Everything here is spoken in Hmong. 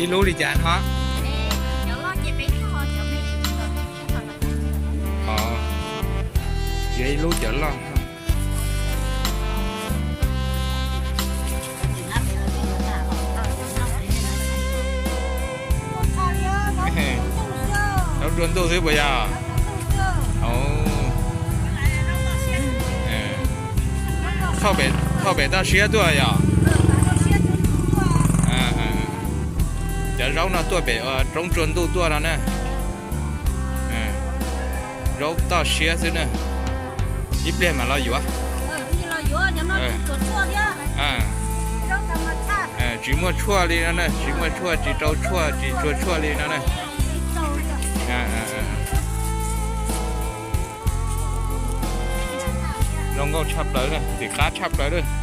Ib lub li cas no? Yog ib lub cov loj. Roob tsua ntuj xwb puas yog? Thauj pem toj siab tuaj yog? Cov zaub no tuaj pem roob tsua ntuj tuaj no na. Zaub toj siab xwb na. Ib pliag mam los yuav. Tsis muaj tshuaj li no na, tsis muaj tshuaj, tsis rau tshuaj, tsis tsua tshuaj li no na. Zoo nkauj tshaj plaws, tim qab tshaj plaws.